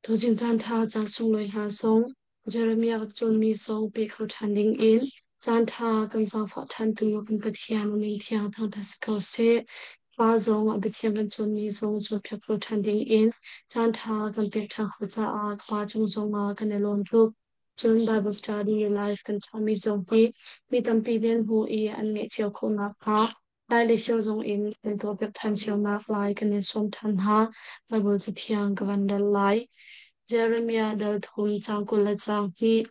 Tuzing caanṭha ca sunglawi hna zong Jeremiah cawnmi zong pe kho ṭhan dingin caanṭha kan zaangfah ṭhantu kan Pathian a min thiang thangṭhat si ko seh. Pa zong a biathiang kan cawnmi zong cawnpiak kho ṭhan dingin caanṭha kan pek ṭhan khawh caah Pa cung zongah kan i lawm tuk. Cun Bible study live kan thlahmi zong hi mi tampi nih an hmuh i an ngeih cio khawh nakhnga Lai le Sio zong in kan tuahpiak ṭhan cionak lai kan in sawm ṭhan hna. Bible Cathiang ka van rel lai. Jeremiah dal thum caang 20 le caang hnih.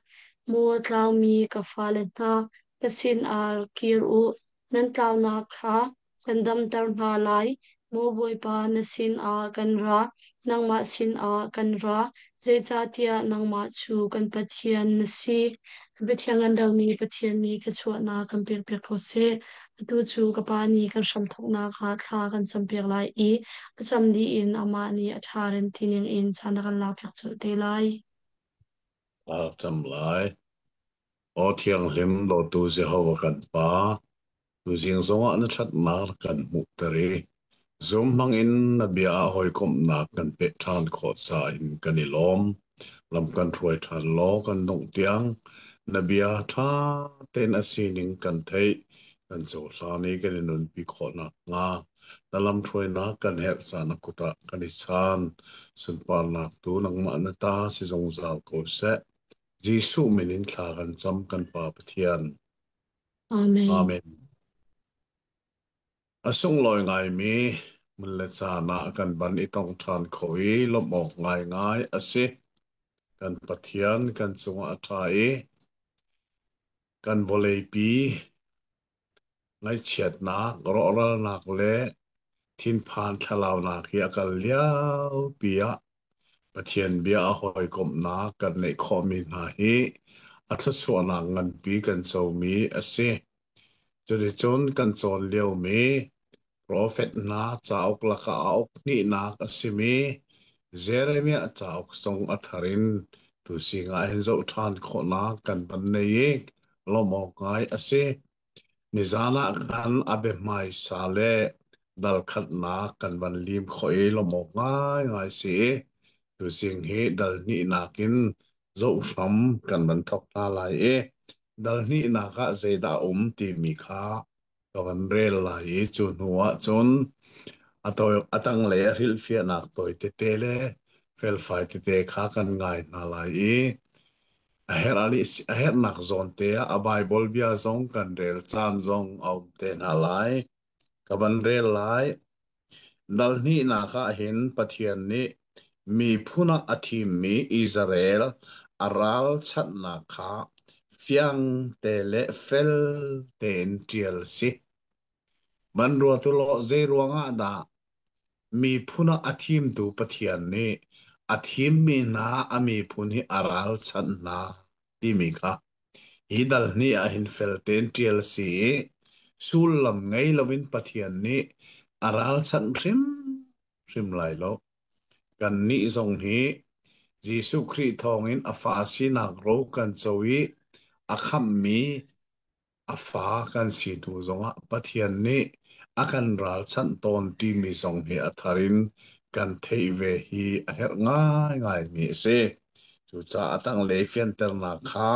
Maw a tlaumi ka fale hna, ka sinah rak kir u. Nan tlaunak kha kan damter hna lai. Maw Bawipa, na sinah kan ra, nangmah sinah kan ra, zeicahtiah nangmah cu kan Pathian na si. Biathiang an domi Pathian nih ka chuahnak kan pekpiak ko seh. Atu cu ka Pa nih kan hramthawknak ah thla kan campiak lai i a cam dih in amah nih a ṭha rem ti ningin caan a kan lakpiak colh te lai. Aa cam lai. Aw thianghlim dawtu Jehovah kan Pa, tuzing zongah na ṭhatnak kan hmuhter i zum hmangin na bia ah hawikomhnak kan peh ṭhan khawh caah in kan i lawm. Lam kan hruai ṭhan law kan dongh tiang na bia ṭha tein a sining kan theih, kan cohlan i kan i nunpi khawh nakhnga na lamhruainak kan herh caan a kut ah kan i chaan. Sunparnak tu nangmah na ta si zungzal ko seh. Jesuh min in thla kan cam kan Pa Pathian. Amen. Amen. A sunglawi ngaimi hmun le caan ah kan van i tong ṭhan kho i lawmh awk ngaingai a si. Kan Pathian kan cungah a ṭha i kan vawleipi ngaihchiatnak, rawhralnak le thinphan thlalaunak hi a kal liopi ah Pathian bia a hawikomhnak kan neih khawhmi hna hi a thluachuahnak nganpi kan comi a si. Cuticun kan cawn liomi profet hna cauk lakah a uk hnihnak a simi Jeremiah cauk zong a thar in tusing ah hin zoh ṭhan khawhnak kan van nei i lawmh awk ngai a si. Nizan ah khan a biahmaisa le dal khatnak kan van lim khawh i lawmh awk ngaingai si i tuzing hi dal hnihnak in zoh hram kan van thawk hna lai i dal hnihnak ah zeidah a um timi kha ka van rel lai i cu hnu ah cun a tawi a tanglei a hrilhfiahnak tawi tete le felfai tete kha kan ngai hna lai i a herh a herhnak zawn te ah a Baibal bia zong kan rel caan zong a um te hna lai. Ka van rel lai. Dal hnihnak ah hin Pathian nih miphun ah a thimmi Israel a ralchanhnak kha fiang te le fel tein ṭial a si. Van ruat u law zei ruangah dah miphun ah a thimtu Pathian nih a thimmi hna a miphun hi a ralchanh hna timi kha hi dal hnih ah hin fel tein ṭial a si i sullam ngei loin Pathian nih a ralchanh hrimhrim lai lo. Kannih zong hi Jesuh Khrih thawngin a fa sinak ro kan co i a khamhmi a fa kan si hnu zongah Pathian nih a kan ralchanh tawn timi zong hi a thar in kan theih ve hi a herh ngaingaimi a si. Cucaah a tanglei fianternak kha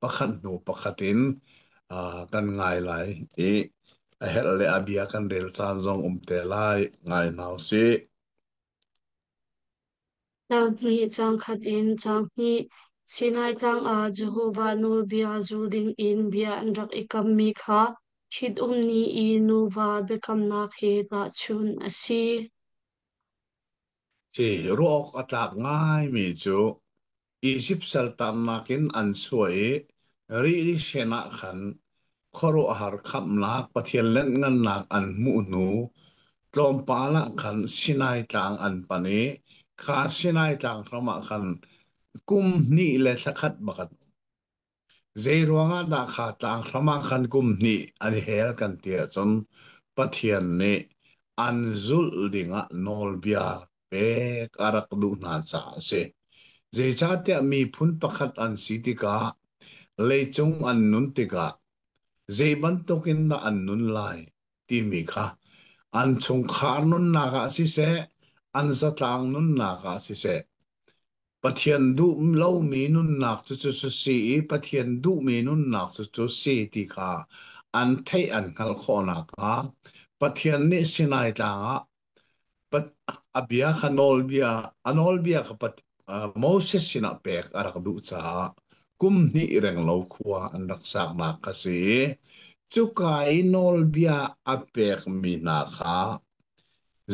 pakhat hnu pakhat in kan ngai lai i a herh le a bia kan rel caan zong um te lai ngai hna usih. Caang hnih, caang khat in caang hnih. Sinai Tlang ah Jehovah nawlbia zul dingin bia an rak i kammi kha ṭhitum ni i nuva biakamnak he tahchunh a si. Ci ruah awk a tlak ngaimi cu Izipt saltannak in an chuah i rili sen ah khan khuaruahhar khamhnak Pathian lenhngannak an hmuh hnu tlawmpal ah khan Sinai Tlang an pan i kha Sinai Tlang hram ah khan kum hnih le thla khat bak an um. Zeiruang ah dah kha tlang hram ah khan kum hnih an i hel kan ti ahcun Pathian nih an zulh dingah nawlbia pek a rak duh hna caah a si. Zeicahtiah miphun pakhat an si tikah leicung an nun tikah zei bantuk in dah an nun lai timi kha an chungkhar nunnak ah siseh, an zatlang nunnak ah siseh. Pathian duh lomi nunnak cu cu si i Pathian duhmi nunnak cu cu si ti kha an theih an hngalh khawh nakhnga Pathian nih Sinai tlang ah a bia kha nawlbia a nawlbia kha Moses sinah pek a rak duh caah kum hnih renglo khua an rak saknak kha si i cuka i nawlbia a pekmi hna kha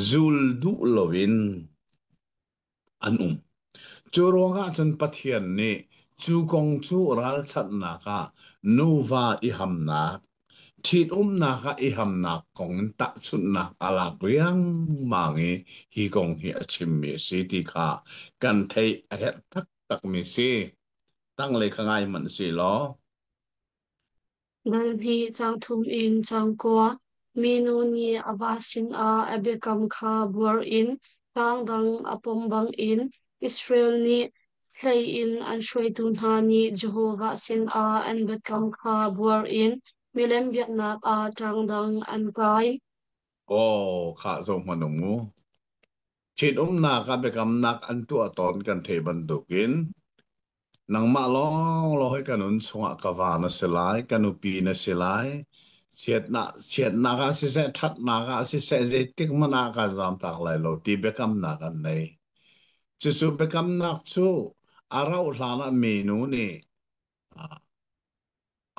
zul duh loin an um. Cu ruangah cun Pathian nih cu kong cu ralchanhnak ah nuva i hamnak, ṭhitumnak ah i hamnak kong in tahchunhnak a lak riangmang i hi kong hi a chimmi a si ti kha kan theih a herh taktakmi si. Tanglei kha ngai hmanh si law. Dal hnih caang thum in caang kua. Minu nih a va sinah a biakam kha buar in tlang dang a pom bangin Israel nih hlei in an hruaitu hna nih Jehovah sinah an biakam kha buar in milem biaknak ah ṭang dang an kai. Aw, khah zoh hmanh um mu. Ṭhitumnak ah biakamnak an tuah tawn kan theih bantukin nangmah lawnglawng hi ka nun chungah ka va na si lai, ka nupi na si lai. Chiatnak ah siseh, ṭhatnak ah siseh, zeitik hmanh ah kan zamtak lai lo ti biakamnak an nei. Cucu biakamnak cu a rauh hlan ah minu nih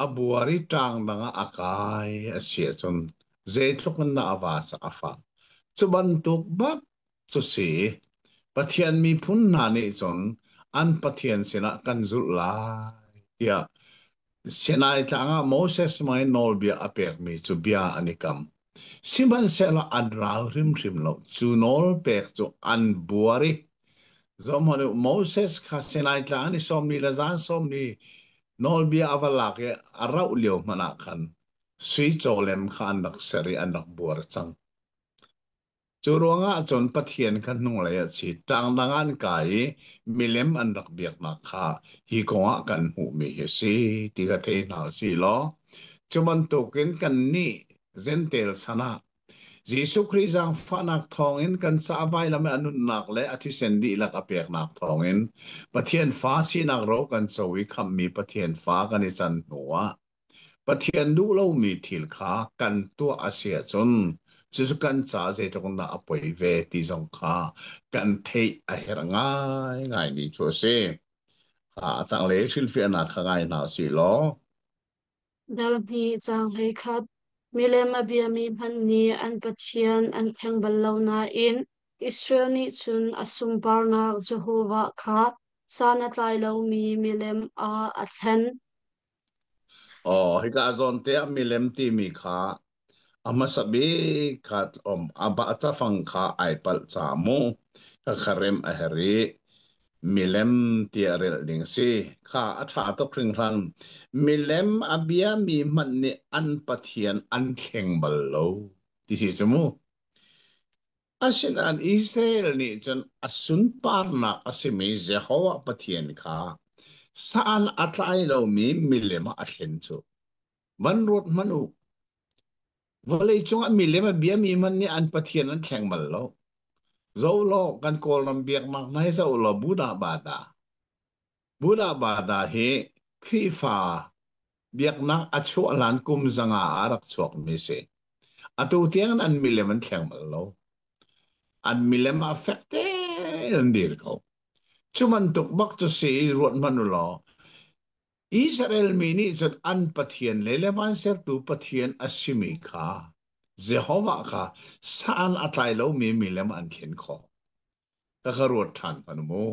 a buar i ṭang dang ah a kai a si ahcun zeitluk in dah a va cu a fah. Cu bantuk bak cu si. Pathian miphun hna nih cun an Pathian sinah kan zulh lai tiah Sinai tlang ah Moses hmangin nawlbia a pekmi cu bia an i kam. Sihmanhsehlaw an ral hrimhrim lo. Cu nawl pek cu an buar i zohhmanh u, Moses kha Sinai tlang an i sawmmi le zan sawmmi nawlbia a va lak i a rauh lio hmanh ah khan sui cawlem kha an rak ser i an rak buar cang. Cu ruangah cun Pathian kha hnunglei a chit. Tlangdang ah an kai i milem an rak biaknak kha hi kongah kan hmuhmi hi a si ti kha thei hna u sih law cu bantukin kannih Jentail chan ah Jesuh Khrih zaangfahnak thawngin kan ca vailam i a nunnak le a thisen dihlak a peknak thawngin Pathian fa sinak ro kan co i khamhmi Pathian fa kan i can hnuah Pathian duh lomi thil kha kan tuah a si ahcun cucu kan caah zeitluk in dah a poi ve ti zong kha kan theih a herh ngaingaimi cu a si. A tanglei hrilhfiahnak kha ngai hna usih law. Dal hnih caang 11. Milem a biami hmanh nih an pathian an thleng bal lo nain Israel nih cun a sunparnak Jehovah kha san a tlai lomi milem ah a thlen. Aw, hika zawn te ah milem timi kha a hmasa bik kha um a ba cafang kha ai palh ca mu ka kharem a her i milem tiah rel ding si kha a ṭha tuk hringhran milem a biami hmanh nih an pathian an thleng bal lo ti si cu mu. Asinain Israel nih cun a sunparnak a simi Jehovah Pathian kha san a tlai lomi milem ah a thlen cu. Van ruat hmanh u. Vawleicung ah milem a biami hmanh nih an Pathian an thleng bal lo. Zoh law kan Kawlram biaknak hna hi zoh law Buddha Bada. Buddha Bada hi Khrihfa biaknak a chuah hlan kum zanga ah a rak chuakmi si. Atu tiang an milem an thleng bal lo. An milem ah fek tein an dir ko. Cu bantuk bak cu si ruat hmanh u law Israel mi nih cun an Pathian le le van sertu Pathian a simi kha Jehovah kha san a tlai lomi milem an thlen khawh. Ka ka ruat ṭhan hmanh mu.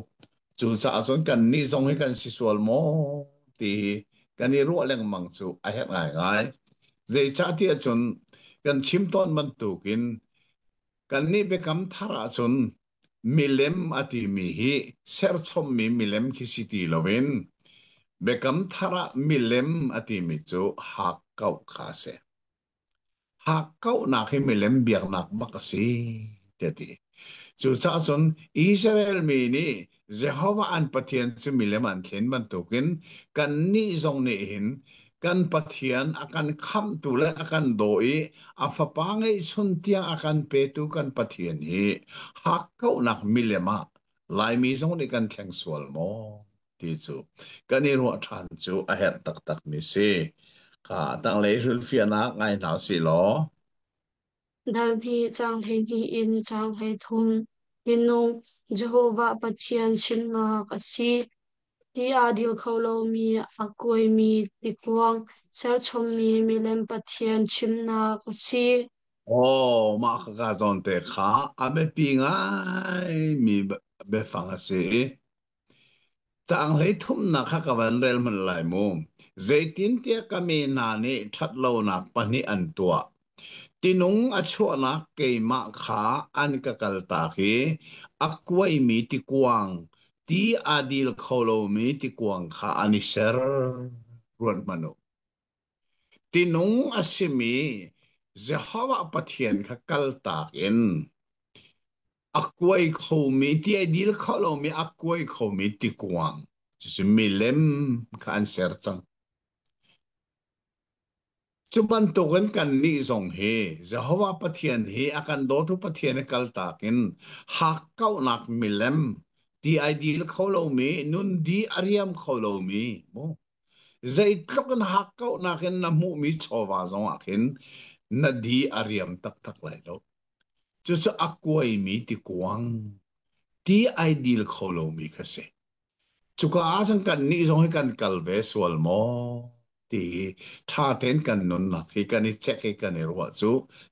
Cucaah cun kannih zong hi kan si sual maw ti hi kan i ruah lengmang cu a herh ngaingai. Zeicahtiah cun kan chim tawn bantukin kannih biakam thar ahcun milem a timi hi serchommi milem khi si ti loin biakam thar ah milem a timi cu hakkauh kha a si. Hakkauhnak hi milem biaknak bak a si tiah a ti. Cucaah cun Israel mi nih Jehovah an Pathian cu milem an thlen bantukin kannih zong nih hin kan Pathian a kan khamhtu le a kan daw i a fapa ngeihchun tiang a kan petu kan Pathian hi hakkauhnak milem ah Laimi zong nih kan thleng sual maw ti cu kan i ruah ṭhan cu a herh taktakmi si. Kha tanglei hrilhfiahnak ngai hna usih law. Dal hnih caang 12 in caang 33. Minung Jehovah Pathian chimnak a si. Ti aa dil kho lomi a kuaimi tikuang serchommi milem pathian chimnak a si. Aw, mah ka zawn te kha a biapi ngaimi biafang a si i caang thumnak kha ka van rel hmanh lai mu. Zeitintiah ka mi hna nih ṭhatlonak pahnih an tuah. Tinung a chuahnak keimah kha an ka kaltak i a kuaimi tikuang, ti aa dil kho lomi tikuang kha an i ser. Ruat hmanh u. Tinung a simi Jehovah Pathian kha kaltak in a kuai khomi ti a dil kho lomi a kuai khomi tikuang cucu milem kha an ser cang. Cu bantukin kannih zong hi Jehovah Pathian hi a kan dawtu Pathian i kaltak in hakkauhnak milem ti ai dil kho lomi nun di a riam kho lomi mu zeitluk in hakkauhnak in na hmuhmi chawva zong ah khin na di a riam taktak lai lo. Cucu a kuaimi tikuang ti ai dil kho lomi kha si. Cuka ah cun kannih zong hi kan kal ve sual maw ti hi ṭha tein kan nunnak hi kan i check i kan i ruah cu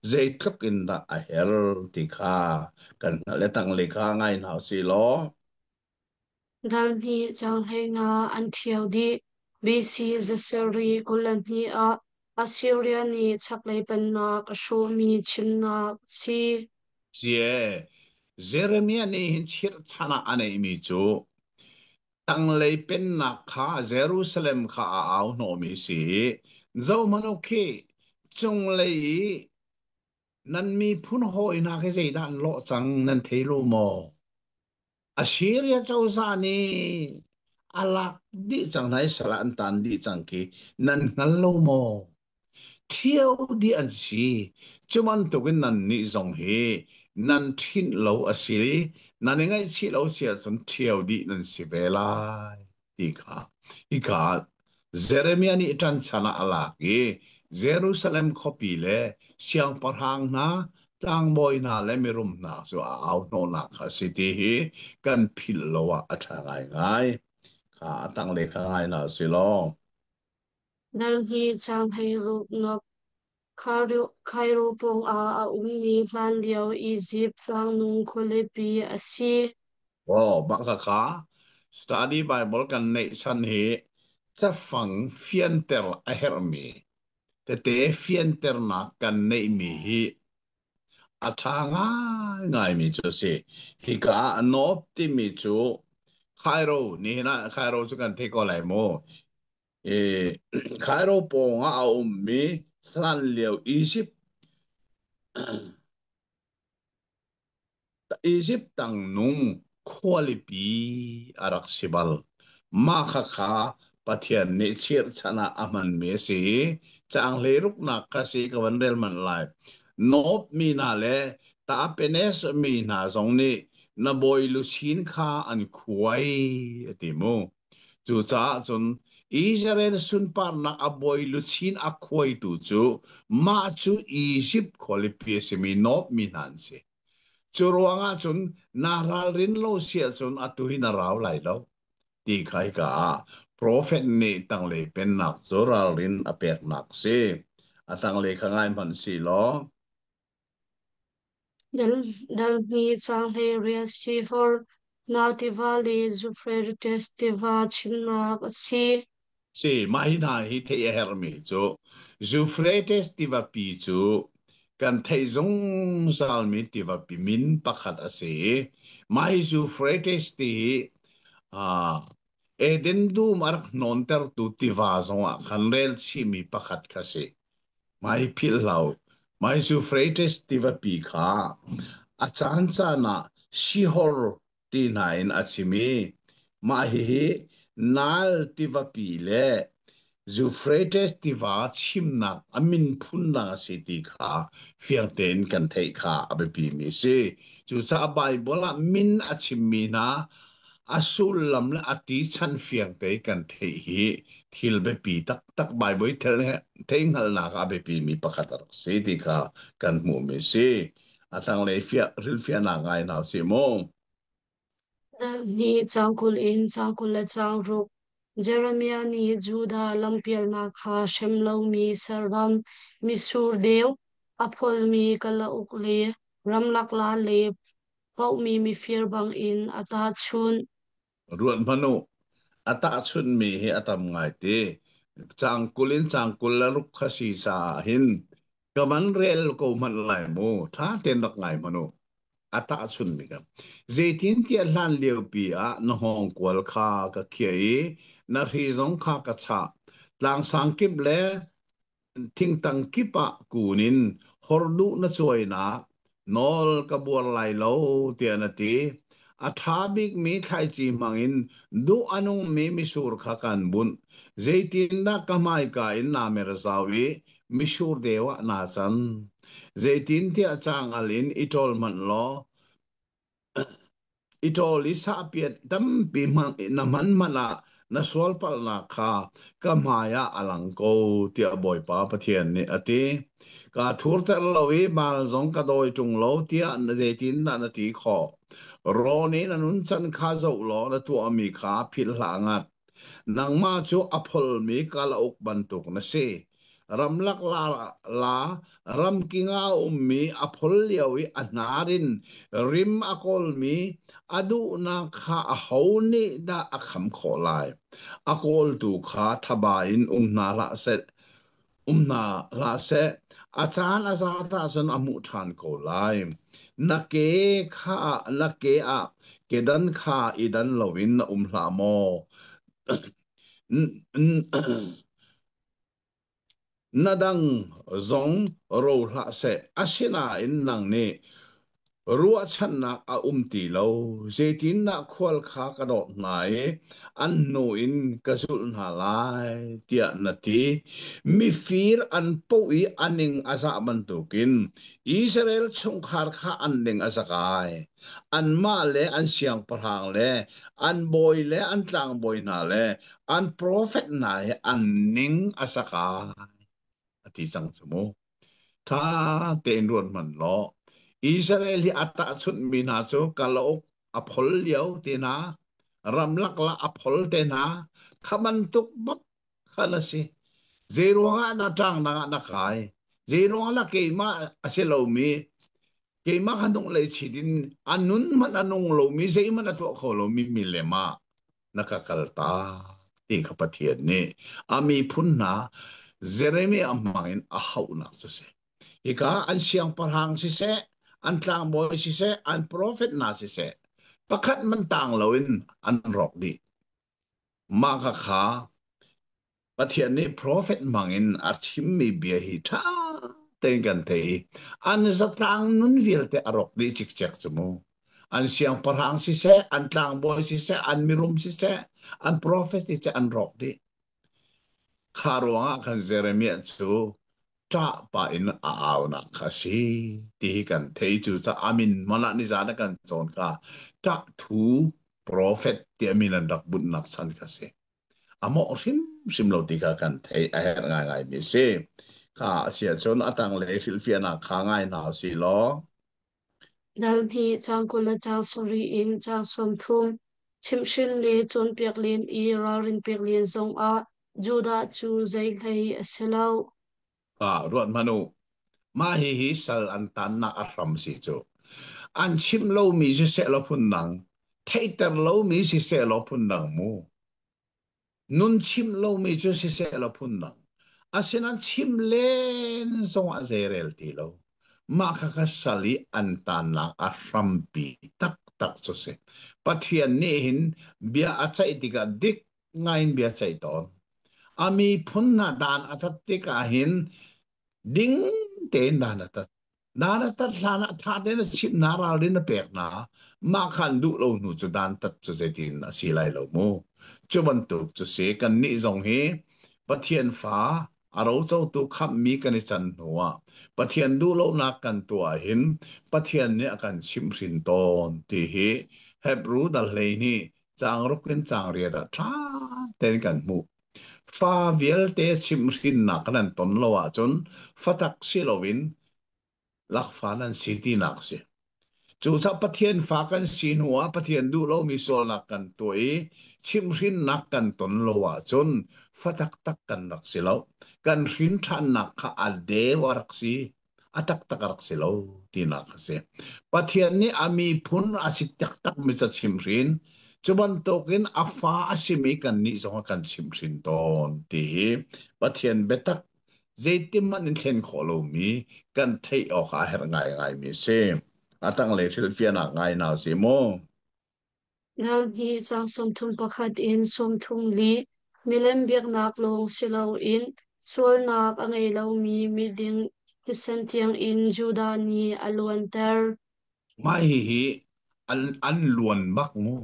zeitluk in dah a her ti kha kan hngalh le tanglei kha ngai hna usih law. Dal hnih caang 15 an ṭhio dih. BC 722 ah Assyria nih chaklei pennak a hrawhmi chimnak a si. Cie, Jeremiah nih hin chirhchan ah a neihmi cu tanglei pennak kha Jerusalem kha a au hnawhmi si i zohhmanh u khi cunglei i nan miphun hawi hna khi zeidah an lawh cang nan thei lo maw? Assyria cozah nih a lak dih cang hna i sal ah an tan dih cang khi nan hngal lo maw? Ṭhio dih an si. Cu bantukin nannih zong hi nan ṭhinh lo a si i nan i ngaihchih lo si ahcun ṭhio dih nan si ve lai ti kha hika ah Jeremiah nih ṭanchan ah a lak i Jerusalem khuapi le siangpahrang hna, tlangbawi hna le mirum hna cu a au hnawhnak kha a si ti hi kan philh lo ah a ṭha ngaingai. Kha a tanglei kha ngai hna u si law. Dal hnih caang 16 nok Cairo pawngah a ummi hlanlio Izipt tlangnu khualipi a si. Aw, mah khakha Study Bible kan neih chan hi cafang fianter a herhmi tete fianternak kan neihmi hi a ṭha ngaingaimi cu a si. Hika ah Nob timi cu Cairo, nihin ah Cairo cu kan thei ko lai mu. I Cairo pawng ah a ummi hlanlio Egypt Izipt tangnung khualipi a rak si bal. Mah khakha Pathian nih chirhchan ah a hmanmi a si i caang hleiruknak kha si ka van rel manh lai. Nob mi hna le Tapenes mi hna zong nih na bawi luchin kha an khuai a ti mu. Cucaah cun Israel sunparnak a bawi luchin a khuaitu cu mah cu Izipt khualipi a simi Nob mi hna an si. Cu ruangah cun naa ralrin lo si ahcun atu hi na rau lai lo ti kha hika ah profet nih tanglei pennak cu ralrin a peknak si. A tanglei kha ngai hmanh si law. Dal hnih caang 18 Shihor Nal tiva le Zufrates tiva chimnak a si. Si, mah hi hna hi theih a herhmi cu Euphrates tivapi cu kan theih zungzalmi tivapi min pakhat a si i mah hi Euphrates ti hi Eden dum a rak hnawntertu tiva zongah khan rel chihmi pakhat kha si. Mah hi philh hlah u. Mah hi Euphrates tivapi kha a caancaan ah Shihor ti hna in a chim i mah hihi Nile tivapi le Euphrates tiva chimnak a min phunnak a si ti kha fiang tein kan theih kha a biapimi a si. Cucaah Baibal ah min a chimmi hna a sullam le a ti chan fiang te kan theih hi thil biapi taktak Baibal theihhngalhnak ah a biapimi pakhat a rak si ti kha kan hmuhmi a si. A tanglei fiah hrilhfiahnak ngai hna usih mu. Nih caang 20 in caang 26. Jeremiah nih Judah lampialnak kha hrem lomi saram, mitsur deu, a pholmi kalauk le ramlak la le pohmi mifir bangin a tahchunh. Ruat hmanh u, a tahchunhmi hi a tam ngai ti. Caang 20 in caang 26 kha si caah hin ka van rel ko hmanh lai mu. Ṭha tein rak ngai hmanh u. A tahchunhmi ka. Zeitintiah hlan liopi ah na hngawngkual kha ka khiah i na hri zong kha ka chah. Tlangsang kip le thingtang kip ah kun in horduh na cuainak nawl ka buar lai lo tiah na ti. A ṭha bikmi thlaici hmangin duh a nungmi mitsur kha kan bunh. Zeitindah ka hmaika in naa mer zau i mitsur deu ah naa can? Zeitintiah cangal in i ṭawl hmanh law I ṭawl i sahpiat tampi na hman hmanh ah na sualpalhnak kha ka hmaiah a lang ko, tiah Bawipa Pathian nih a ti. Kaa thurter lo i baal zong ka dawi ṭung lo tiah zeitindah na ti khawh? Rawn i na nuncan kha zoh law na tuahmi kha philh hlah ngat. Nangmah cu a pholmi kalauk bantuk na si. Ramlak la ramking ah a ummi a phol lio i a hnar in rim a kawlmi a duhnak kha aho nih dah a kham khawh lai? A kawltu kha thaba in um hna hlah seh, um hna hlah seh. A caan a zat ahcun a hmuh ṭhan ko lai. Na ke kha na ke ah kedan kha i dan loin na um hlah maw? Na dang zong ro hlah seh, asinain nang nih ruahchannak a um ti lo. Zeitindah khual kha ka dawt hna i an hnu in ka zulh hna lai, tiah na ti. Mifir an poh i a ning a zah bantukin Israel chungkhar kha an ning a zak ai. Anmah le an siangpahrang le an bawi le an tlangbawi hna le an profet hna hi an ning a sak ai a ti cang cu mu. Tha tein ruat hmanh law Israel hi a tahchunhmi hna cu kalauk a phol lio te hna ramlak la a phol te hna kha bantuk bak khan a si. Zei ruangah na ṭang nak ah na kai? Zei ruangah na keimah a si lomi keimah kha nung lei chit in a nun hmanh a nung lomi zeihmanh a tuah kho lomi milem ah na ka kaltak ti kha Pathian nih a miphun hna Jeremiah hmang in a hauhnak cu si. Hika an siangpahrang siseh, an tlangbawi siseh, an profet hna siseh, pakhat man tang loin an rawk dih. Mah kha kha Pathian nih profet hmangin a chimmi bia hi ṭha tein kan theih i an zatlang nun vialte a rawk dih cikcek cu mu. An siangpahrang siseh, an tlangbawi siseh, an mirum siseh, an profet siseh an rawk dih. Kha ruangah khan Jeremiah cu ṭah pah in a aunak kha a si ti hi kan thei. Cucaah a min hmanh ah nizan ah kan cawn kha ṭah thu profet tiah min an rak bunhnak chan kha a si. A mawh hrimhrim lo ti kha kan theih a herh ngaingaimi a si. Kha a si ahcun a tanglei hrilhfiahnak kha ngai hna usih law. Dal hnih caang 20 le caang 70 in caang 30 chimhhrin le cawnpiak len i ralrin pek len zongah Judah cu zei hlei a si lo. Ah, ruat hmanh u. Mah hihi sal an tannak a hram si cu. An chimh lomi siseh law phundang, theihter lomi siseh law phundang mu. Nun chimh lomi cu siseh law phundang. Asinain chim len zongah zeirel ti lo. Mah khakha sal i an tannak a hrampi taktak cu si. Pathian nih hin bia a ceih tikah dik ngaiin bia ceih tawn. A miphun hna dan a tat tikah hin ding tein dan a tat. Dan a tat hlan ah ṭha tein a chimh hna, ralrin a pek hna. Mah kha an duh lo hnu cu dan tat cu zeitin a si lai lo mu. Cu bantuk cu si kannih zong hi Pathian fa a rocotu khamhmi kan i can hnuah Pathian duhlonak kan tuah hin Pathian nih a kan chimhhrin tawn ti hi Hebru dal 12 caang ruk in caang riat ah ṭha tein kan hmuh. Fa vialte chimhhrinnak kan an ton lo ahcun fatak si loin lakfa nan si tinak a si. Cucaah Pathian fa kan si hnu ah Pathian duh lomi sualnak kan tuah i chimhhrinnak kan ton lo ahcun fa taktak kan rak si lo. Kan hrin ṭhannak kha a deu a rak si, a taktak a rak si lo tinak a si. Pathian nih a miphun a si taktakmi ca chimhhrin, cu bantukin a fa a simi kannih zong a kan chimhhrin tawn ti hi Pathian biatak zeitihmanh in thlen khawh lomi kan theih awk ah a herh ngaingaimi a si. A tanglei hrilhfiahnak ngai hna si mu. Nal hnih caang 31 in 34, milem biaknak lawng si loin sualnak a ngei lomi miding thisen tiangin Judah nih a luanter. Mah hihi an luan bak mu.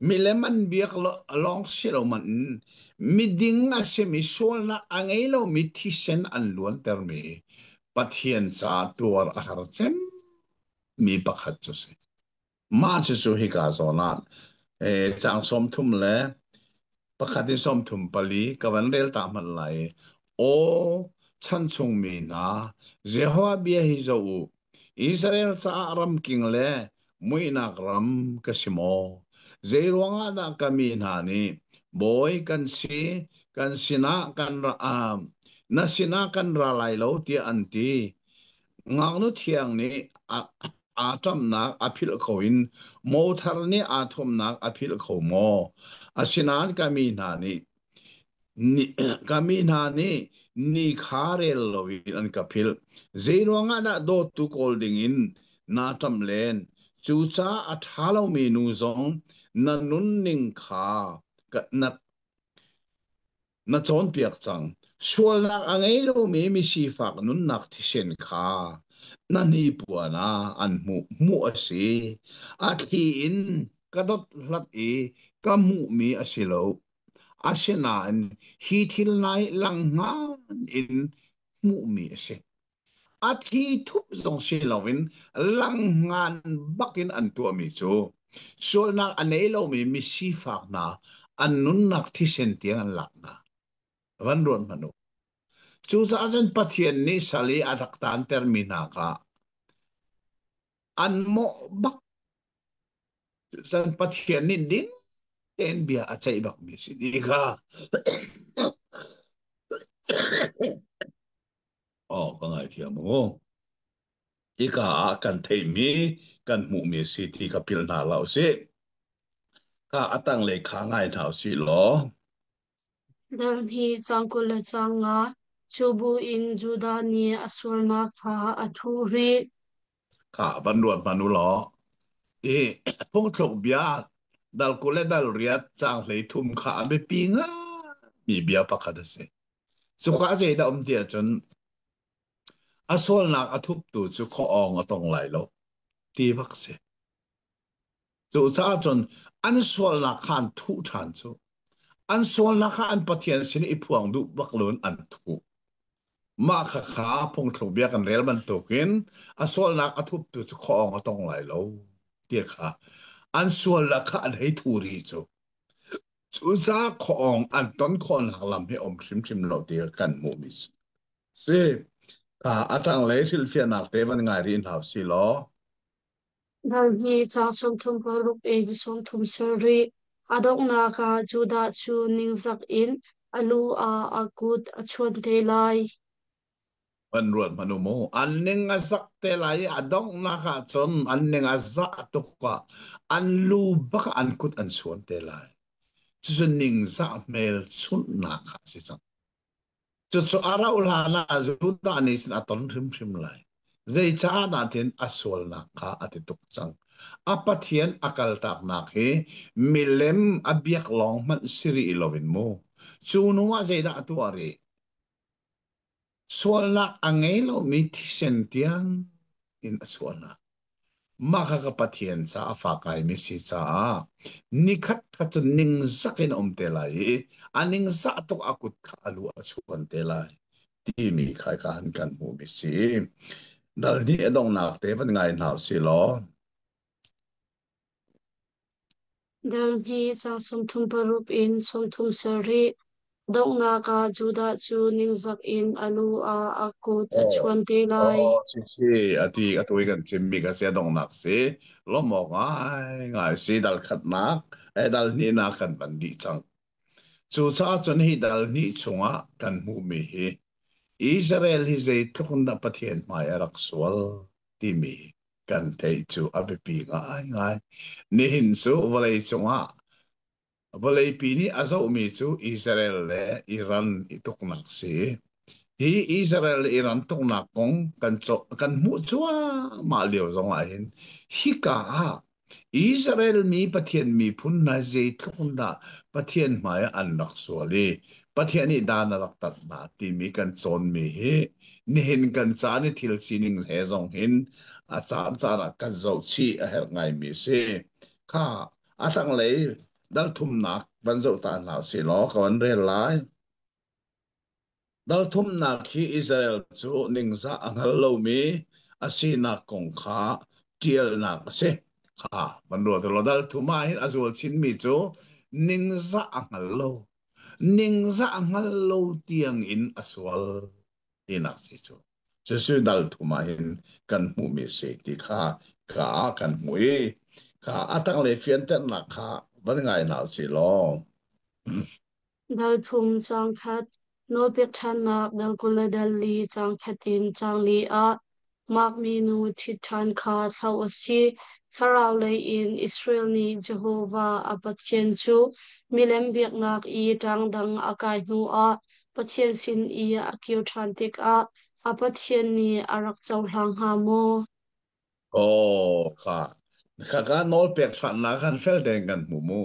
Milem an biak lawng si lo man in miding a simi sualnak a ngei lomi thisen an luantermi Pathian caah tuar a har cem mi pakhat cu si. Mah cucu hika zawn ah caang 31 in 34 ka van rel ta hmanh lai. Aw chan chung mi hna, Jehovah bia hi zoh u. Israel caah ramking le muihnak ram ka si maw? Zeiruangah dah ka mi hna nih bawi kan si, kan sinah kan ra, na sinah kan ra lai lo tiah an ti? Ngaknu thiang nih aa ṭamhnak a philh kho in mothar nih aa thawmnak a philh kho maw? Asinain ka mi hna nih ka mi hna nih ni kha rel loin an ka philh. Zeiruangah dah dawttu kawl dingin naa ṭamh len? Cucaah a ṭha lomi nu zong na nunning kha na na cawnpiak cang. Sualnak a ngei lomi misifak nunnak thisen kha na hnipuan ah an hmuh hmuh a si. A thli in ka dothlat i ka hmuhmi a si lo. Asinain hi thil hna hi langhngan in hmuhmi a si. A thli thup zong si loin langhngan bakin an tuahmi cu sualnak a nei lomi misifak hna an nunnak thisen tiang an lak hna. Van ruat hmanh u. Cucaah cun Pathian nih sal i a rak taantermi hna kha an mawh bak. Cun Pathian nih ding tein bia a ceih bakmi si ti kha Aw, ka ngaithiam mu. Hika ah kan theihmi, kan hmuhmi si ti kha philh hna hlah usih. Kha a tanglei kha ngai hna usih law. Dal hnih caang 20 le caang nga, cu buin Judah nih a sualnak kha a thuh rih. Kha van ruat hmanh u law. I phungthluk bia dal 20 le dal riat caang 33 kha a biapi ngaimi bia pakhat a si. Cuka zeidah um ti ahcun a sualnak a thuptu cu khuaawng a tong lai lo ti bak si. Cucaah cun an sualnak kha an thuh ṭhan cu. An sualnak kha an Pathian sin i phuang duh bak loin an thuh. Mah khakha phungthluk bia kan rel bantukin a sualnak a thuptu cu khuaawng a tong lai lo ti kha an sualnak kha an hei thu rih cu. Cucaah khuaawng an ton khawhnak lam hi um hrimhrim lo ti kan hmuhmi si. A tanglei hrilhfiahnak te van ngai rih hna usih law. Dal hnih caang 36 in 37. A donghnak ah Judah cu ningzak in a lu ah a kut a chuan te lai. Van ruat hmanh u mu. An ning a zak te lai i a donghnak ah cun an ning a zah tuk ah an lu bak ah an kut an suan te lai. Cucu ningzah hmelchunhnak kha a si cang. Cucu a rauh hlan ah Judah nih cun a ton hrimhrim lai. Zeicaah dah tiin a sualnak kha a ti tuk cang. A Pathian a kaltaknak hi milem a biak lawng hmanh si rih loin mu. Cu hnu ah zeidah a tuah rih? Sualnak a ngei lomi thisen tiang in a chuah hna. Mah kha ka Pathian ca a fak ngaimi si caah nikhat khat cu ningzak in a um te lai i a ningzah tuk a kut kha a lu a chuan te lai timi kha ka han kan hmuhmi si. Dal nih a donghnak te van ngai hna usih law. Dal hnih caang 36 in 37. Donghnak ah Judah cu ningzak in a lu ah a kut a Oh, chuan te lai. oh, si si, ati atu i kan chimmi kha si a donghnak si. Lawmh awk ngai ngai si dal khatnak, dal hnihnak kan van dih cang. Cucaah cun hi dal hnih chungah kan hmuhmi hi Israel hi zeitluk in dah Pathian hmai a rak sual timi kan theih cu a biapi ngaingai. Nihin cu vawlei cungah vawleipi nih a zohmi cu Israel le Iran i tuknak si. Hi Israel le Iran tuknak kong kan hmuh cuahmah lio zong ah hin hika ah Israel mi Pathian miphun hna zeitluk in dah Pathian hmai ah an rak sual i Pathian nih dan a rak tat hna timi kan cawnmi hi nihin kan caan i thil sining he zong hin a caan caan ah kan zohchih a herh ngaimi a si. Kha a tanglei dal thumnak van zoh ta hna usih law ka van rel lai. Dalthumnak hi Israel cu ningzah a hngal lomi a sinak kong kha ṭialnak a si. Kha van ruat law dalthum ah hin a zual chinmi cu ningzah a hngal lo. Ningzah a hngal lo tiang in a sual tinak si cu. Cucu dalthum ah hin kan hmuhmi a si ti kha ka kan hmuh i kha a tanglei fianternak kha van ngai hna usih law. Dal phung caang khat, nawlpek ṭhannak dal 20 le dal li caang khat in caang li ah makmi nu ṭhit ṭhan kha thlauh a si. Thlarau lei in Israel nih Jehovah a Pathian cu milem biaknak i ṭangdang a kai hnuah Pathian sin i a kir ṭhan tikah a Pathian nih a rak cohlang hnga maw? Aw kha khaka nawl pek ṭhannak khan fel tein kan hmu mu.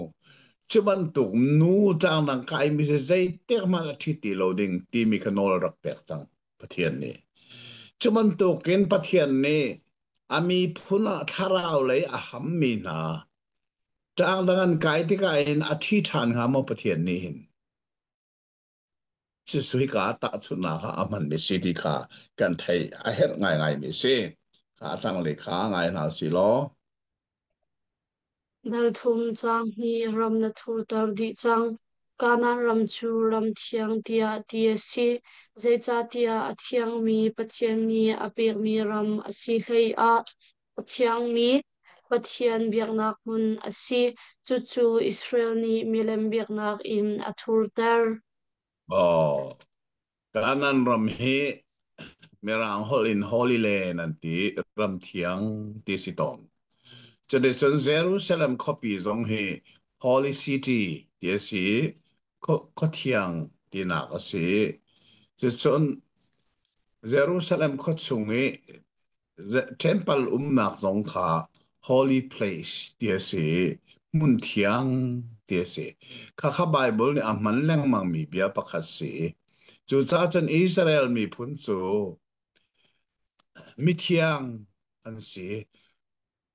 Cu bantuk nu tlangdang kaimi si zeitik hmanh a ṭhi ti lo ding timi kha nawl a rak pek cang Pathian nih. Cu bantukin Pathian nih a miphun ah thlarau lei a hammi hna tlangdang an kai tikah hin a ṭhi ṭhan hnga maw Pathian nih hin? Cucu hika tahchunhnak ah a hmanmi si ti kha kan theih a herh ngaingaimi si. Kha a tanglei kha ngai hna si law. Dal thum caang hnih ram na thurter dih cang. Kanaan ram cu ram thiang tiah ti a si, zeicahtiah a thiangmi Pathian nih a pekmi ram a si hleiah a thiangmi Pathian biaknak hmun a si. Cucu Israel nih milem biaknak in a thurter. Oh, Kanaan ram hi Mirang holh in Holy Land an ti, ram thiang ti si tawn. Cuticun Jerusalem khuapi zong hi Holy City ti a si i khuathiang tinak a si. Cucun Jerusalem khua chung i Temple umnak zong kha Holy Place ti a si i hmun thiang ti a si. Khakha Bible nih a hman lengmangmi bia pakhat si. Cucaah cun Israel miphun cu mithiang an si.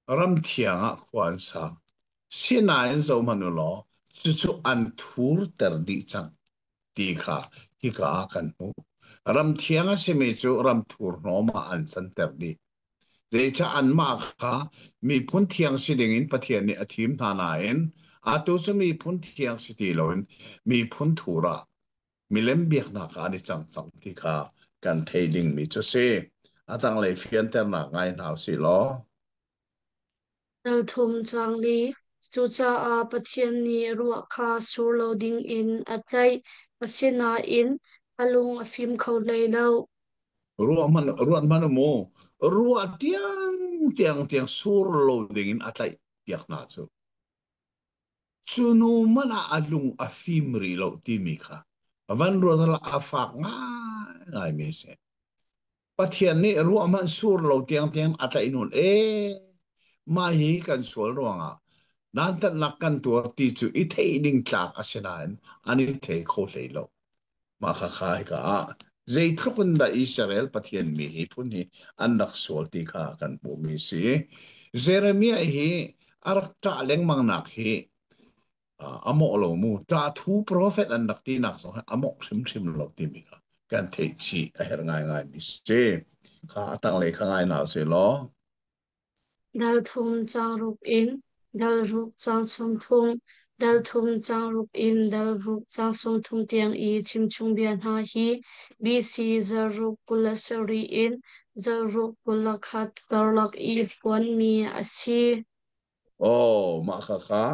Ram thiang ah khua an sa. Sinain zohhmanh u law cucu an thurter dih cang ti kha hika ah kan hmuh. Ram thiang a simi cu ram thurhnawm ah an canter dih. Zeicah anmah kha miphun thiang si dingin Pathian nih a thim hna nain atu cu miphun thiang si ti loin miphun thur ah milem biaknak ah an i cang cang ti kha kan thei dingmi cu si. A tanglei fianternak ngai hna usih law. Dal thum caang li. Cucaah Pathian nih ruah kha sur lo dingin a tlaih. Asinain a lung a fim kho hlei lo. Ruah hmanh ruat hmanh mu ruah tiang tiang tiang sur lo dingin a tlaih piak hna cu. Cu nu hmanh ah a lung a fim rih lo timi kha van ruat a fak ngaingaimi a si. Pathian nih ruah hmanh sur lo tiangtiang a tlaih nun e mah hi kan sual ruangah dantatnak kan tuar ti cu i theih ding tlak a si nain an i thei kho hlei lo. Mah khakha hika ah zeitluk in dah Israel Pathian mi hi phun hi an rak sual ti kha kan hmuhmi si. Jeremiah hi a rak ṭah lengmang nak hi a mawh lo mu. Ṭah thu profet an rak tinak zong hi a mawh hrimhrim lo timi kha kan theih chih a herh ngaingai mi si. Kha a tanglei kha ngai hna usih law. Dal thum caang ruk in dal ruk caang 30, dal thum caang ruk in dal ruk caang 30 tiang i chimchung bia hna hi BC 627 in 621 karlak i phuanmi a si. Oh, mah kha kha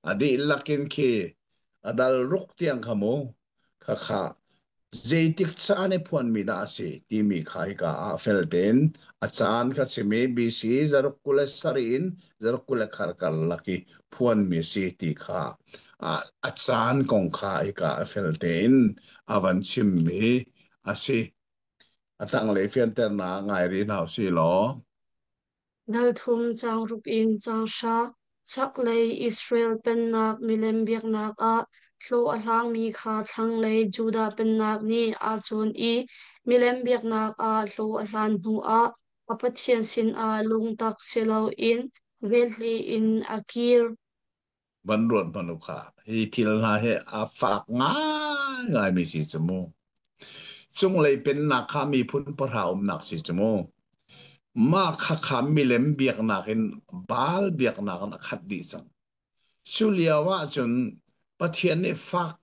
a dihlak in khi a dal ruk tiang kha mu. Kha kha zeitik caan i phuanmi dah a si timi kha hika ah fel tein a caan kha chim i BC 627 in 621 karlak i phuanmi a si ti kha a caan kong kha hika ah fel tein a van chimmi a si. A tanglei fianternak ngai rih hna usih law. Dal thum caang ruk in caang hra, chaklei Israel pennak milem biaknak ah hlawh a hlangmi kha thlanglei Judah pennak nih aa cawn i milem biaknak ah hlawh a hlan hnuah a Pathian sinah lungtak si loin velhle in a kir. Van ruat hmanh u kha. Hi thil hna hi a fak ngaingaimi si cu mu. Cunglei pennak kha miphun pahra umnak si cu mu. Mah khakha milem biaknak in Baal biaknak in a khat dih cang. Cu lio ahcun Pathian nih fak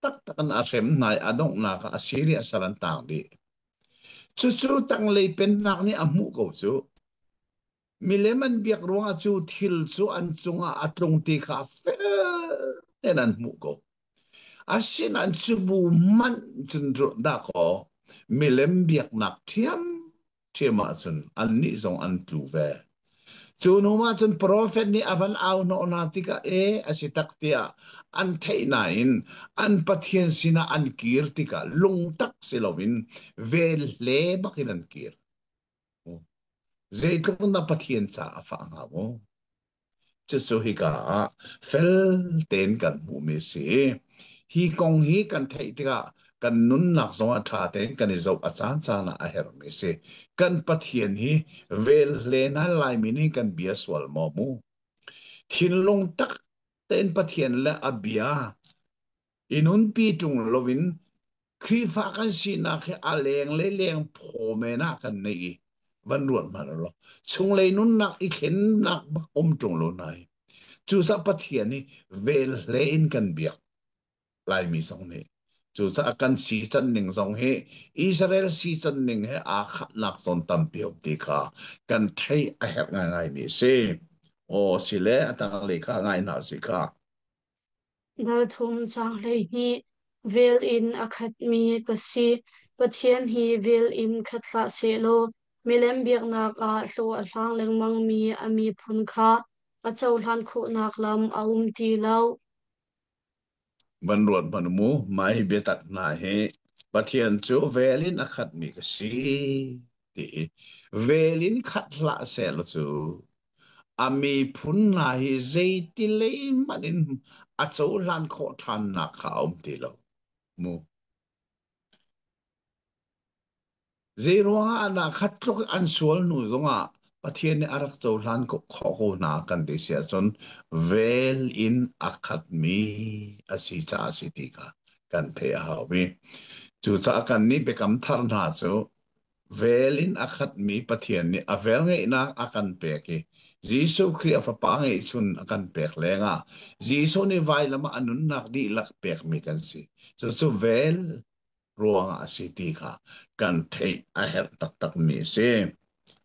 taktak in a hrem hna i a donghnak ah Assyria sal an taang dih. Cucu tanglei pennak nih a hmuh ko cu. Milem an biak ruangah cu thil cu an cungah a tlung ti kha fel tein an hmuh ko. Asinain cu bu hmanh cun dahkaw milem biaknak ṭhiamṭhiam ahcun annih zong an tlu ve. Cu hnu ah cun profet nih a van au hnawh hna tikah e a si tak tiah an theih nain an Pathian sinah an kir tikah lungtak si loin vel hle bakin an kir. Zeitluk in dah Pathian caah a fah hnga mu? Cucu hika ah fel tein kan hmuhmi a si. Hi kong hi kan theih tikah kan nunnak zongah ṭha tein kan i zoh a caancaan ah a herhmi a si. Kan Pathian hi vel hlen ah Laimi nih kan bia sual maw mu? Thinlung tak tein Pathian le a bia i nunpi ṭung loin Khrihfa kan sinak hi a leng le leng phaw men ah kan nei i van ruat hmanh law chunglei nunnak i thlennak bak um ṭung lo nai. Cucaah Pathian hi vel hle in kan biak Laimi zong nih. Cucaah kan si can ning zong hi Israel si can ning he aa khatnak zawn tampi um ti kha kan theih a herh ngaingaimi a si. Aw si le a tanglei kha ngai hna si kha. Dal thum caang 12, Vel in a khatmi ka si. Pathian hi vel in khat hlah sehlaw milem biaknak ah hlawh a hlang lengmangmi a miphun kha a cohlan khawhnak lam a um ti lo. Van ruat hmanh mu, mah hi biatak hna hi Pathian cu vel in a khatmi ka si ti i vel in khat hlah sehlaw cu a miphun hna hi zeiti lei hmanh in a cohlan khawh ṭhannak kha a um ti lo mu. Zeiruangah dah khat tluk an sual hnu zongah Pathian nih a rak cohlan khawh ko hna kan ti si ahcun vel in a khatmi a si caah a si ti kha kan theih a hau i cucaah kannih biakam thar hna cu vel in a khatmi Pathian nih a velngeihnak a kan pek i Jesuh Khrih a Fapa ngeihchun a kan pek lengah Jesuh nih vailam ah a nunnak dihlak pekmi kan si. Cucu vel ruangah a si ti kha kan theih a herh taktakmi a si.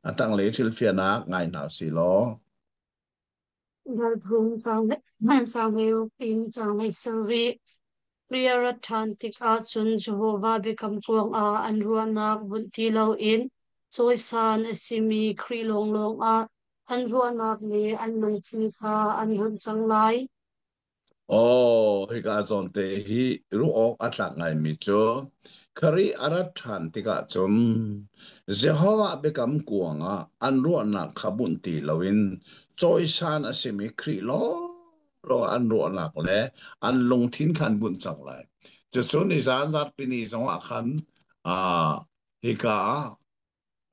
A tanglei thilfianak ngai hna usih law. Dal thum caang hlei in caang hlei sarih. Ri a rat ṭhan tikah cun Jehovah biakam kuangah an ruahnak bunh ti loin cawisan a simi Khrih lawnglawng ah an ruahnak le an lungthin kha an bunh cang lai. Aw, hika zawnte hi ruah awk a tlak ngaimi cu Khrih a rat ṭhan tikah cun Jehovah biakam kuang ah an ruahnak kha bunh ti loin cawisan a simi Khrih lawnglawng an ruahnak le an lungthin kha an bunh cang lai. Cucu nizan zarhpini zongah khan hika ah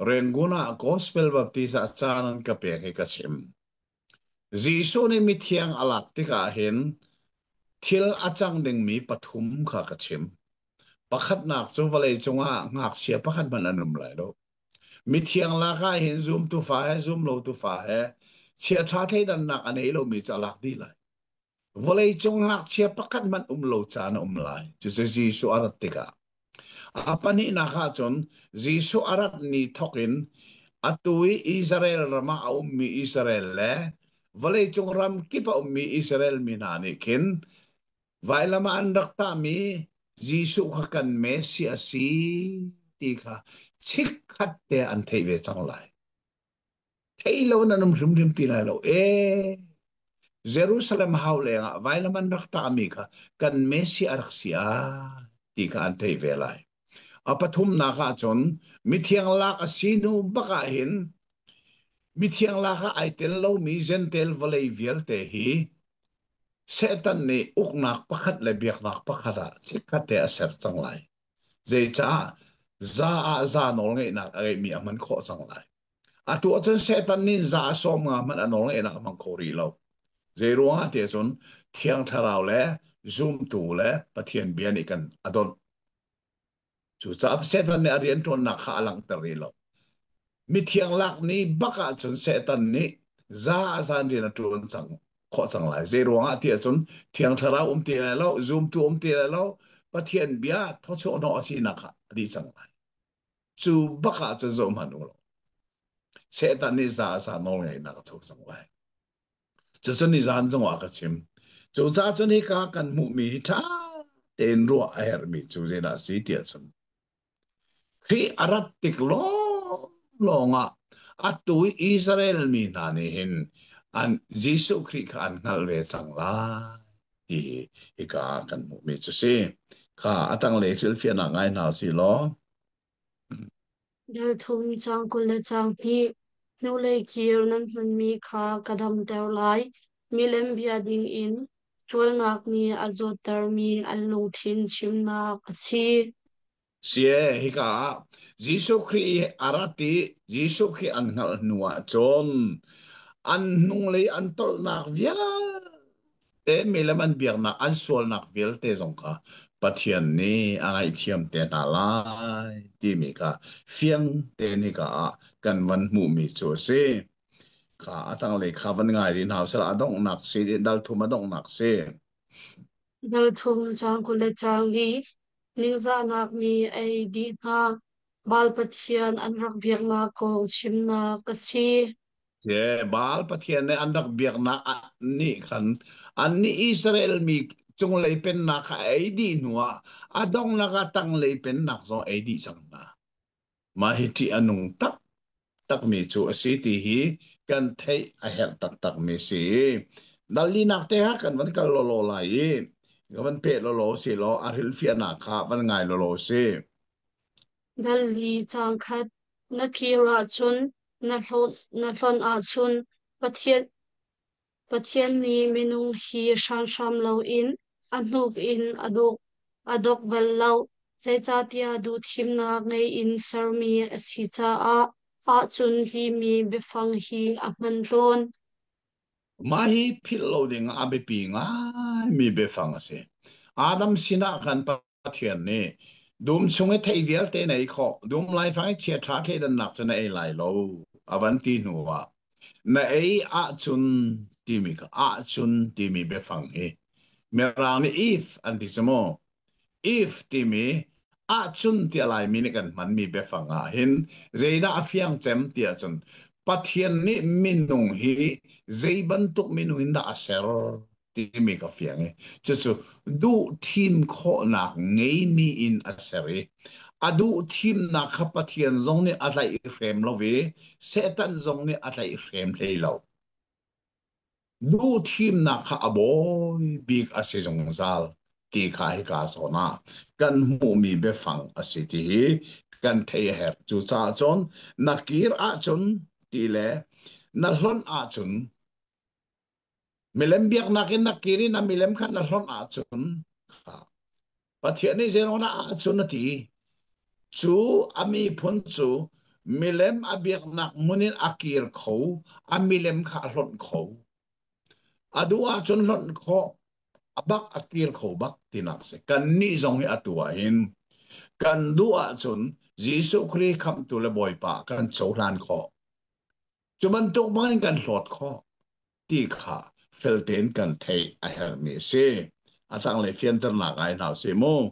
Rangoon ah Gospel Baptist ah caan an ka pek i ka chim. Jesuh nih mithiang a lak tikah hin thil a cang dingmi pathum kha ka chim. Pakhatnak cu vawlei cungah ngakchia pakhat hmanh an um lai lo. Mithiang lak ah hin zumtu fa he zumlotu fa he chiaṭha thleidannak a nei lomi cu a lak dih lai. Vawleicung ngakchia pakhat hmanh um lo caan a um lai. Cucu Jesuh a rat tikah. A pahnihnak ahcun Jesuh a rat ni thawk in atu i Israel ram ah a ummi Israel le vawleicung ram kip a ummi Israel mi hna nih khin vailam ah an rak tahmi Jesuh kha kan Messiah a si ti kha chikkhat te an theih ve cang lai. Thei lo in an um hrimhrim ti lai lo. E, Jerusalem hau lengah vailam an rak tahmi kha kan Messiah a rak si a ti kha an theih ve lai. A pathumnak ahcun mithiang lak a si hnu bak ah hin mithiang lak ah ai tel lomi Jentail vawlei vialte hi Satan nih uknak pakhat le biaknak pakhat ah chikkhat te a ser cang lai. Zeicah za ah za nawlngeihnak a ngeihmi a hman khawh cang lai. Atu ahcun Satan nih za 50 hmanh a nawlngeihnak a hmang kho rih lo. Zei ruangah tiah cun Thiang Thlarau le zumtu le Pathian bia nih kan a donh. Cucaah Satan nih a rianṭuannak kha a langhter rih lo. Mithiang lak ni bak ahcun Satan nih za a zan rian a ṭuan cang khawh cang lai. Zei ruangah tiah cun Thiang Thlarau um ti lai lo, zumtu um ti lai lo, Pathian bia thawchuah hnawh a sinak kha a dih cang lai. Cu bak ah cun zoh hmanh u law Satan nih za a za nawlngeihnak a co cang lai. Cucu nizan zongah ka chim. Cucaah cun hika kan hmuhmi hi ṭha tein ruah a herhmi cu zeidah a si tiah cun Khrih a rat tik lawnglawng ah atu i Israel mi hna nih hin an Jesuh Khrih kha an hngalh ve cang lai ti hika ah kan hmuhmi cu si. Kha a tanglei hrilhfiahnak ngai hna si law. Dal thum caang 20 le caang hnih hnulei kir nan hmanmi kha ka damter lai. Milem bia dingin sualnak nih a zawttermi an lungthin chimnak a si. Sie hika ah Jesuh Khrih i a rat i Jesuh Khrih an hngalh hnu ah cun an hnunglei an tolhnak vialte milem an biaknak an sualnak vialte zong kha Pathian nih a ngaihthiam te hna lai timi kha fiang tein hika ah kan van hmuhmi cu a si. Kha a tanglei kha van ngai rih hna usih a donghnak si dal thum a donghnak si. Dal thum caang 20 le caang li ningzahnak mi ei dih hna. Baal pathian an rak biaknak kong chimnak a si. Ye, Baal pathian nih an rak biaknak nih khan annih Israel mi cunglei pennak kha ei dih hnuah a donghnak ah tanglei pennak zong ei dih cang hna. Mah hi ṭih a nung taktakmi cu a si ti hi kan theih a herh taktakmi si. Dal linak te ha kan van kal lawlaw lai i ka van peh lawlaw si law a hrilhfiahnak kha van ngai lawlaw si. Dal li caang khat na kir ahcun na hlonh ahcun Pathian Pathian nih minung hi hranhram loin a hnuk in a dok bal lo, zeicahtiah duhthimnak ngei in sermi a si caah ahcun timi biafang hi a hman tawn. Mah hi philh lo ding ah a biapi ngaimi biafang a si. Adam sinah khan Pathian nih dum chung i thei vialte na ei khawh, dum laifang i chiaṭha thleidannak cu na ei lai lo, a van ti hnuah na ei ahcun timi kha ahcun timi biafang hi Mirang nih if an ti cu mu. If timi ahcun tiah Laimi nih kan hmanmi biafang ah hin zeidah a fiang cem tiah cun Pathian nih minung hi zei bantuk minung in dah a ser timi ka fiang i cucu duh thim khawhnak ngeimi in a ser i a duh thimnak kha Pathian zong nih a tlaih hrem lo i Satan zong nih a tlaih hrem hlei lo. Duh thimnak kha a bawi bik a si zungzal ti kha hika zawn ah kan hmuhmi biafang a si ti hi kan theih a herh. Cucaah cun na kir ahcun ti le na hlonh ahcun Milem biaknak in na kir i na milem kha na hlonh ahcun Pathian nih zeiruangah ahcun a ti. Cu a miphun cu Milem a biaknak hmun in a kir kho, a milem kha a hlonh kho. A duh ahcun hlonh khawh, a bak a kir kho bak tinak si. Kannih zong hi atu ah hin kan duh ahcun Jesuh Khrih khamhtu le Bawipa kan cohlan khawh. Cu bantuk bangin kan hlawt khawh ti kha fel tein kan theih a herhmi a si. A tanglei fianternak ai hna si mu.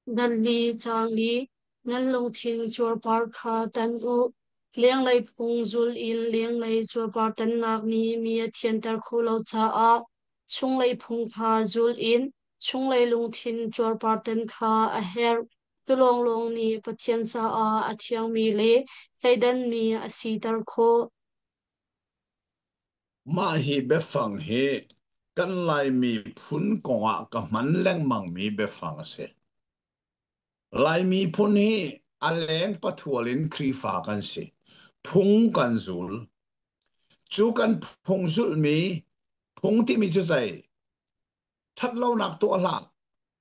Nan li caang li, nan lungthin cuarpar kha tan u. Lenglei phung zul in lenglei cuarpar tannak nih mi a thianter khawh lo caah chunglei phung kha zul in chunglei lungthin cuarpar tan kha a herh. Cu lawnglawng nih Pathian caah a thiangmi le thleidanmi a siter khawh. Mah hi biafang hi kan Laimi phun kongah ka hman lengmangmi biafang a si. Laimi phun hi a leng pathual in Khrihfa kan si. Phung kan zul. Cu kan phung zulhmi phung timi cu zei? Ṭhatlonak tuah hlah,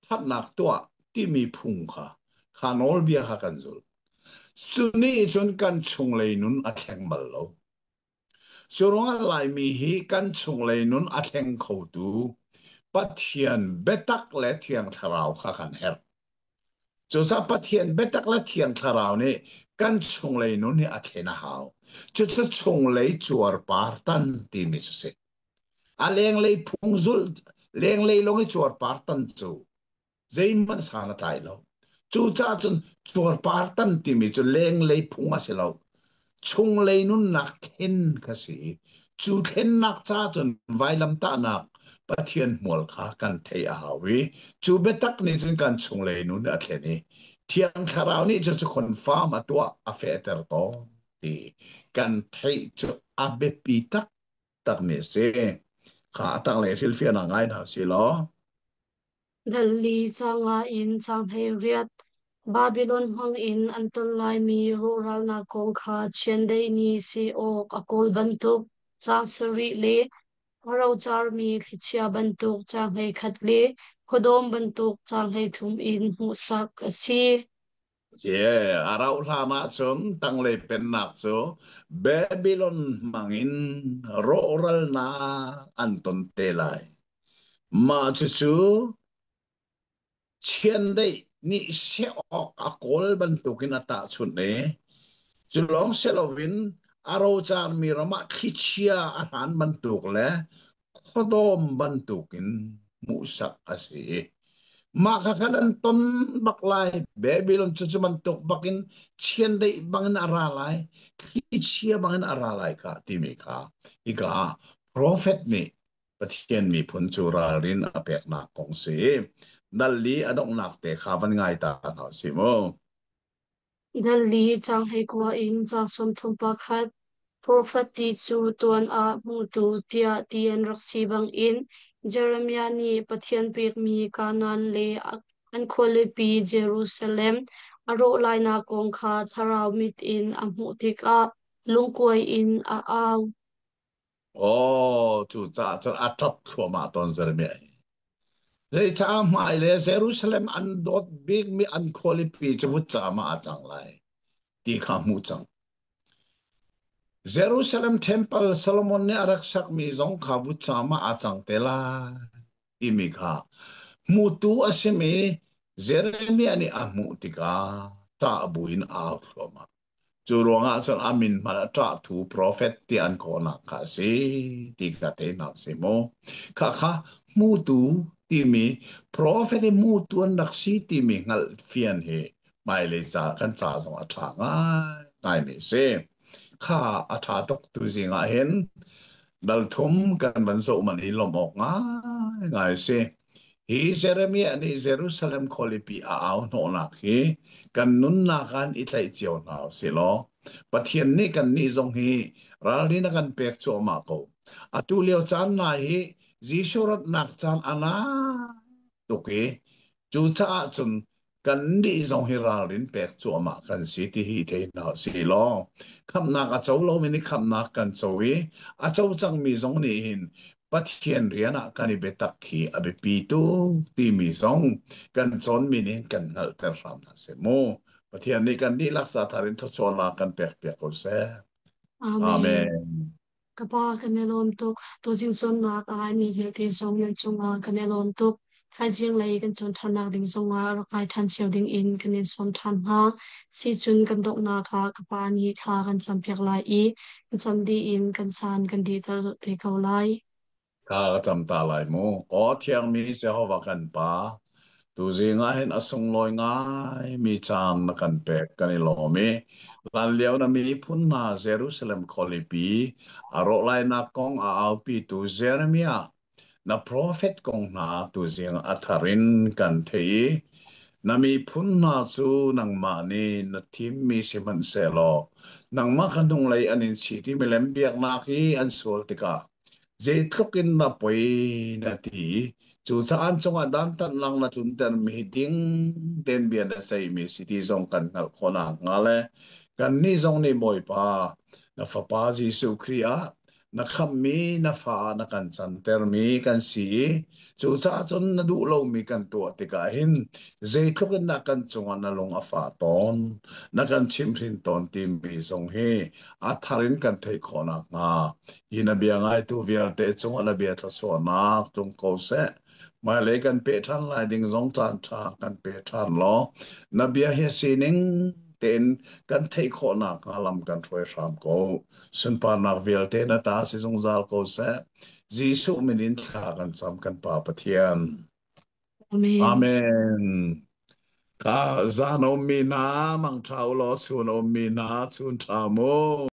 ṭhatnak tuah timi phung kha, kha nawlbia kha kan zul. Cu nih cun kan chunglei nun a thleng bal lo. Cu ruangah Laimi hi kan chunglei nun a thleng khotu Pathian biatak le Thiang Thlarau kha kan herh. Cucaah Pathian biatak le Thiang Thlarau nih kan chunglei nun hi a thlen a hau. Cucu chunglei cuarpar tan timi cu si. A lenglei phung zulh, lenglei lawng i cuarpar tan cu zeihmanh san a tlai lo. Cucaah cun cuarpar tan timi cu lenglei phung a si lo. Chunglei nunnak thlen kha si. Cu thlennak ca cun vailamtahnak Pathian hmual kha kan theih a hau i cu biatak nih cun kan chunglei nun a thlen i Thiang Thlarau nih cu cu confirm a tuah a fehter tawn ti kan theih cu a biapi tak takmi a si. Kha a tanglei hrilhfiahnak ngai hna si law. Dal li caang nga in caang 18. Babilon hmangin an ton laimi rawhralnak kong kha chiandeih nih seh awk a kawl bantuk caang sarih le a rocarmi thlichia bantuk caang 11 le khuadawm bantuk caang 13 in hmuhsak a si. Yeah, a rauh hlan ahcun tanglei pennak cu Babylon hmangin rawhralnak an ton te lai. Mah cucu chiandeih nih seh awk a kawl bantukin a tahchunh i cu lawng si loin a rocarmi ram ah thlichia a hlan bantuk le khuadawm bantukin hmuhsak a si i mah kha khan an ton bak lai. Babylon cu cu bantuk bakin chiandeih bangin a ra lai, thlichia bangin a ra lai kha timi kha hika ah profet nih Pathian miphun cu ralrin a peknak kong si. Dal li a donghnak te kha van ngai ta hna si mu. Dal li caang 19 in caang 31. Profet ti cu tuan ah hmutu tiah ti an rak si bangin Jeremiah nih Pathian pekmi Kanaan le an khualipi Jerusalem a rawh lainak kong kha thlarau mit in a hmuh tikah lungkuai in a au. Aw, cucaah cun a ṭap thluahmah tawn Jeremiah hi. Zeicah hmai le Jerusalem an dawt bikmi an khualipi cu vutcam ah a cang lai ti kha hmuh cang. Jerusalem Temple Solomon nih a rak sakmi zong kha vutcam ah a cang te lai timi kha hmutu a simi Jeremiah nih a hmuh tikah ṭah buin a au thluahmah. Cu ruangah cun a min hmanh a ṭahthu profet ti an kawhnak kha a si ti kha teinak a si mu. Khakha hmutu timi profet i hmutu an rak si timi hngalh fian hi hmailei ca kan ca zong a ṭha ngai ngaimi a si. Kha a ṭha tuk tu zing ah hin dal thum kan van zoh man hi lawmh awk ngai ngai a si. Hi Jeremiah nih Jerusalem khualipi a au hnawhnak hi kan nunnak ah i tlaih cio hna u sih law Pathian nih kannih zong hi ralrin a kan pek cuahmah ko. Atu lio caan hna hi Jesuh ratnak caan a nai tuk i cucaah cun kannih zong hi ralrin pek cuahmah kan si ti hi thei hna si law khamhnak a co lomi nih khamhnak kan co i a co cangmi zong nih hin Pathian rian ah kan i biatak hi a biapi tuk timi zong kan cawnmi nih kan hngalhter hram hna seh mu. Pathian nih kan dihlak sathar in thawchuahnak kan pek piak ko seh. Amen. Amen. Ka pa kan i lawm tuk. Tuzing cawnnak ah ni vialte zong nan cungah kan i lawm tuk. Thaizing lei kan cawn ṭhannak ding zongah rak ngai ṭhan cio ding in kan in sawm ṭhan hna. Sicun kan donghnak ah ka pa nih thla kan campiak lai i kan cam dih in kan caan kan dihter te ko lai. Thla ka cam ta lai mu. Aw thiangmi Jehovah kan Pa, tuzing ah hin a sunglawi ngai mi caan na kan pek kan i lawm i hlanlio na miphun hna Jerusalem khualipi a rawh lainak kong a aupitu Jeremiah na profet kong hna tuzing a thar in kan theih i na miphun hna cu nangmah nih na thimmi sihmanhsehlaw nangmah kha hnunglei an in chit i milem biaknak i an sual tikah zeitluk in na poi na ti cucaah an cungah dantatnak na tluntermi ding tein bia na ceihmi si ti zong kan hngalh khawh nakhnga le kannih zong nih Bawipa na Fapa Jesuh Khrih ah na khamhmi na fa ah na kan cantermi kan si i cucaah cun na duh lomi kan tuah tikah hin zeitluk in dah kan cungah na lung a fah tawn na kan chimhhrin tawn timi zong hi a thar in kan theih khawh nakhnga hi na bia ngaitu vialte cungah na bia thluachuahnak tlung ko seh. Hmailei kan peh ṭhan lai ding zong caan ṭha kan pe ṭhan law na bia hi sining tein kan theih khawh nakhnga lam kan hruai hram ko. Sunparnak vialte na ta si zungzal ko seh. Jesuh min in thla kan cam kan Pa Pathian. Amen. Amen. Ka zan ummi hna, mangṭha u law chun ummi hna, chun ṭha mu.